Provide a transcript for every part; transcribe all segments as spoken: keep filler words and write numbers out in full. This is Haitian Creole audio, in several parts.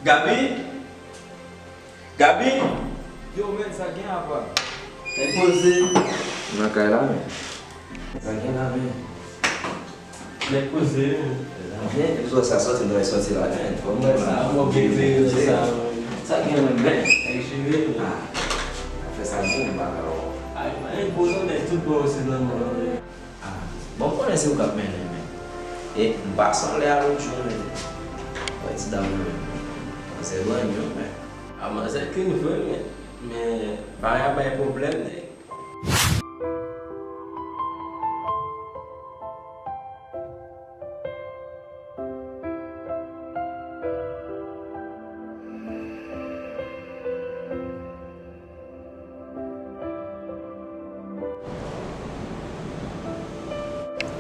Gaby? Gaby? Yo, men, sa gen, apa? Nèg poze. Nan kay la, men. Sa gen la, men. Nèg poze, men. Sa gen, epi sa soti, nou soti la, men. Fò mwen sa, mwen bebe, sa. Sa gen, men, men. Nèg jere, men. Ah. Afè sa gen, m pa ka wè. Ay, nèg poze, nèg tout bò osi nan mond. Ah, bon, m konnen se ou k ap mennen, men. E m pase anlè a lòt jou, men. Wè, ti dam nan, men. Manzè grann, men. Ah, manzè clean vre, men. Men, pa bay pwoblèm, nèg.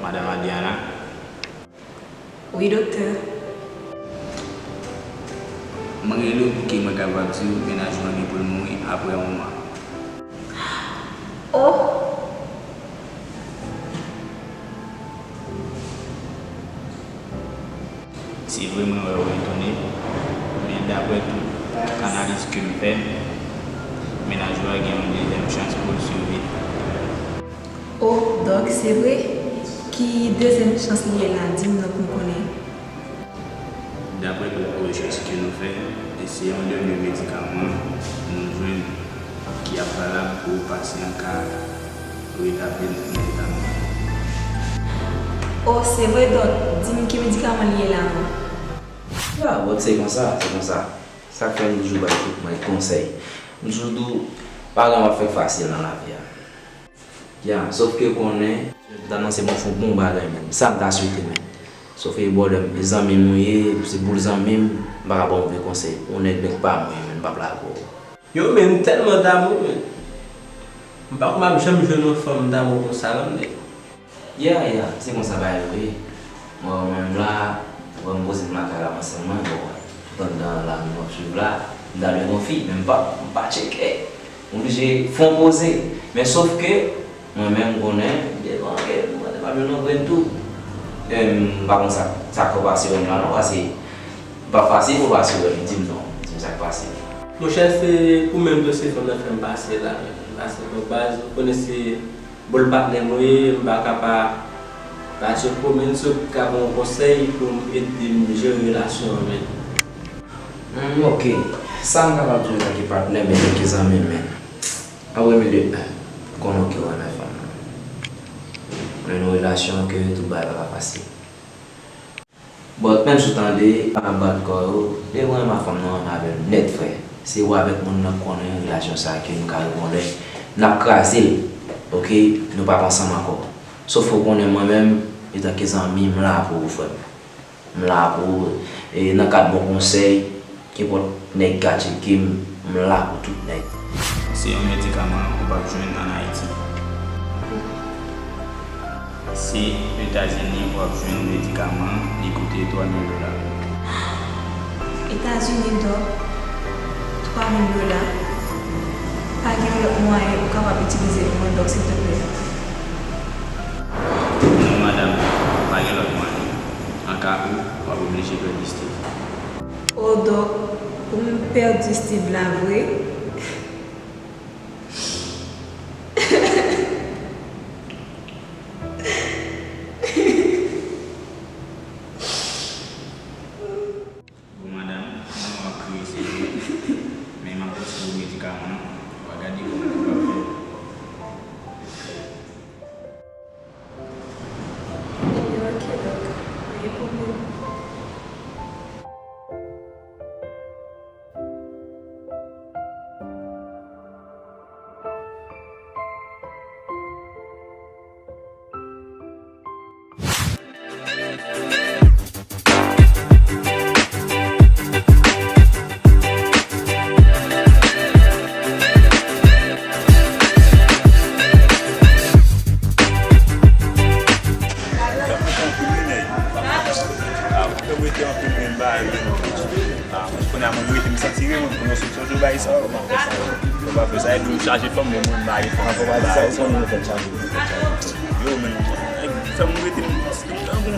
Madanm Adriana. Wi, doktè. Mwen rele w pou ke mwen kapab di w mennaj mwen gen pou l mouri apre yon mwa. Oh! Se vre mwen wè w etone, men daprè tout analiz ke m fè, mennaj ou a gen yon dezyèm chans pou l siviv. Oh, dòk, se vre? Ki dezyèm chans li ye la? Di m non pou m konnen. Daprè tout rechèch ke nou fè, e se yon dènye medikaman nou jwenn ki ap valab pou pasyan ka retabli nan eta nòmal. Oh, se vre, dòk, di m ki medikaman li ye la non. Ya, bon, se konsa, se konsa. Sa k fè m toujou bay tout moun konsèy. M toujou di w, pa gen w ap fè fasil nan lavi a. Ya, sòf ke konnen, m ta nan se bon fon bon bagay menm. Sa m ta swete menm. Sòf ke bòdè m, e zanmi m ou ye, se boul zanmi m, m pa ka ba w move konsèy. Ou nèg nèg pa mwen menm, m p ap lage w. Yo, men m tèlman damou, men. M pa kwè m ap janm jwenn yon fanm damou konsa, non, nèg. Ya, ya, se konsa bagay yo ye. Mwen menm la, mwen m poze m lakay la, mwen sèlman, bon, tout anndan la nou ap swiv la, m ta dwe gon fi, men m pa, m pa tcheke. M oblije fè yon poze. Men sòf ke, mwen menm m konnen, devan ke mwen te pa jwenn yon grenn tou. E m pa konn sa, sa k fè w pa sere m la non, paske li pa fasil pou w pa sere m, di m non, di m sa k pase. Monchè, se pou menm dosye fanm nan fè m pase la, men. Paske bon baz, ou konnen se bon patnè mwen ye, m pa ka pa, pa tcheke w, men si w ka ban m yon konsèy pou m ede m jere relasyon an, men. Hmm, ok. Sa m kapab di w antanke patnè, men antanke zanmi, men. Anpremye de, konnen ke w renmen fanm nan. Men yon relasyon ke tout bagay pa ka fasil. But menm si w tande, pa ka bat kò yo, depi w renmen fanm nan, w renmen avè l nèt, frè. Se ou avèk moun nan k konnen relasyon sa a ke nou ka rive yon lè, n ap kraze l, ok? Nou p ap ansanm ankò. Sòf ke w konnen mwen menm, antanke zanmi, m la pou ou, frè m. M la pou ou, e nan kad bon konsèy, kenpòt nèg ka tcheke m, m la pou tout nèg. Se yon medikaman ou p ap jwenn ann Ayiti. Se Etazini w ap jwenn medikaman, li koute twa mil dola. Etazini, dòk, twa mil dola. Pa gen yon lòt mwayen ou kapab itilize pou mwen, dòk, silteplè? Non, madanm, pa gen lòt mwayen. An ka ou, w ap oblije pèdi Steve. O, dòk, pou m pèdi Steve la vre? Bon, madanm, manman w ap kriye, se vre. Men m ap preskrib medikaman an. W a gade kòman w ap fè. Ebyen, ok, dòk, pa gen pwoblèm. Kounye a mwen rete m santi rete mwen pou nou sot sot bay sa yo. Mwen pa fè sa epi m chaje fanm mwen, mwen mare fanm mwen. Yo, men, fè m rete m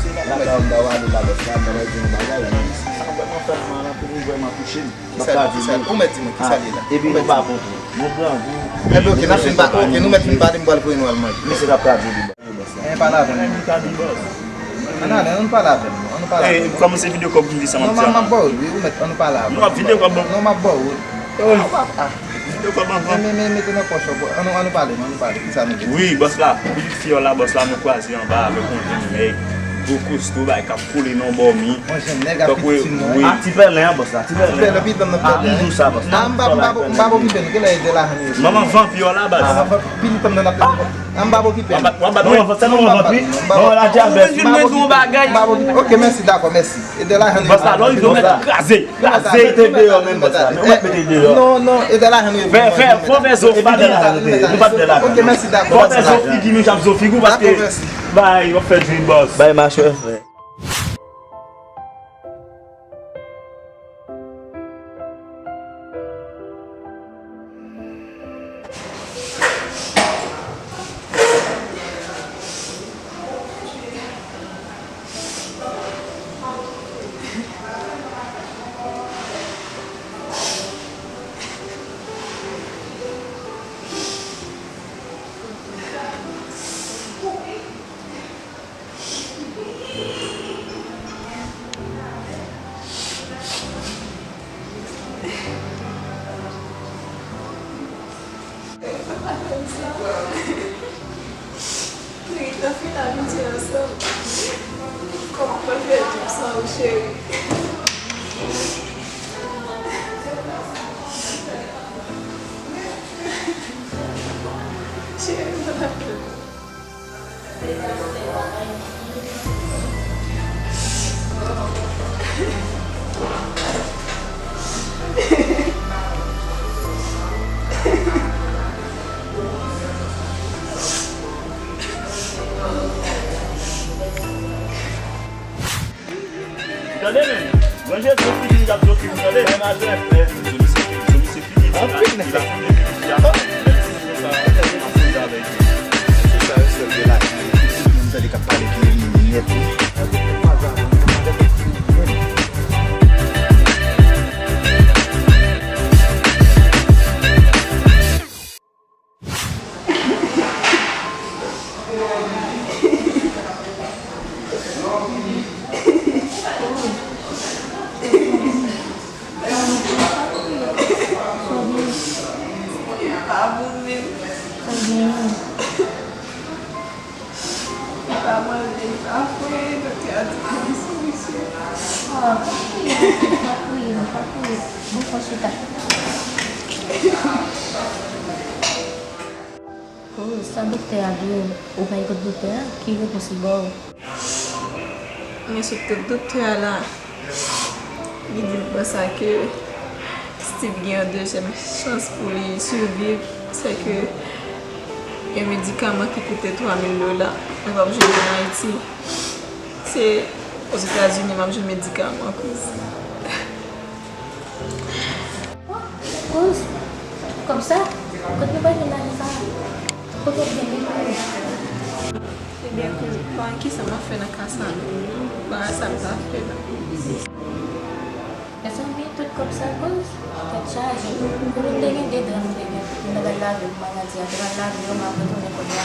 se la. Lakay m ta pale la, bòs la, m ta pale di yon bagay, men sa vrèman fè m mal anpil, li vrèman touche m. Kisa li, kisa li? Ou mèt di mwen, kisa li la? Epi nou pa kontre. Mwen pran gou. Enben, oke, n ap fin pa-, oke, nou mèt fin pale, m pral voye nou al manje. Mesye t ap ka di li. Ann pale avè m. Ann ale, ann pale avè m. Ann pale avè m. Kòm se videyo kòb m di sa m ap di a. Non, m ap ba w, wi, ou mèt, ann pale avè m. Non, videyo kòb ban. Non, m ap ba w, wi. Ah, ah. Videyo kòb ban. Men, men, men, mete nan pòch ou, ann, ann pale, ann pale, kisa nou vle di? Wi, bòs la, pitit fi a la, bòs la, nou kwaze anba avèk yon jèn nèg, gwo kosto, bay k ap koule nan bò mi. Yon jèn nèg ak pitit fi nou, wi. Ah, ti pèlen an, bòs la, ti pèlen an. Ti pèlen, pitit m nan pèlen. Ah, m di w sa, bòs la. Ah, m pa, m pa, m pa okipe nou, kilè Edelaine ye? Manman vanpi a la, baz. Ah, pitit m nan ap pèlen. Ah, m p ap okipe l. W ap bat, w ap bat mwen? Non, se nou vanpi. Non, la dyabès. Mwen di w bagay. M p ap okipe l. Oke, mèsi, dakò, mèsi. Edelaine, bòs la, lò rive, w mèt kraze. Kraze. Mete deyò menm, bòs la. Ou mèt mete deyò. Non, non, Edelaine, fè, fè, fò fè zo figi. Nou pa t fè la. Oke, mèsi, dakò. Fò fè zo figi, nou ap zo figi w paske bay, w ap fè dri, bòs. Bay machwè, frè. Nou gentan fin abitye ansanm. Kòman mwen fè viv san ou, cheri? Cheri, mwen Tande menm, ranje zo figi m k ap zo figi m, tande. Anpil nèg sa. Menm si se konsa, menm si se konsa, se sa yo sèl de la. Moun tande k ap pale ki nèt wi. Li pa bon menm. Li pa manje, li pa fre, doktè a di pa gen solisyon. Ah, pa kriye, pa kriye, non, pa kriye. Bon, fò chita. Oh, sa doktè a di w, ou pa al kot doktè a? Ki repons li ba w? Mwen sot kot doktè a la, li di m konsa ke Steve gen yon dezyèm chans pou li siviv, sèke gen medikaman ki koute twa mil dola, mwen p ap jwenn yo an Ayiti. Se Ozetazini m ap jwenn medikaman, kouz. Kouz, kòb sa? Kote nou pral jwenn lajan sa? Kote w genyen pou nou? Ebyen, kouz, pa gen kisa m ap fè nan ka sa non. Pa gen sa m ta fè la. Mezanmi, tout kòb sa, kouz, tèt chaje. Pou nou te gen de dram, nou te gen, nou ta pral lave pou maladi a, te pral lave yo, m ap retounen kounye a.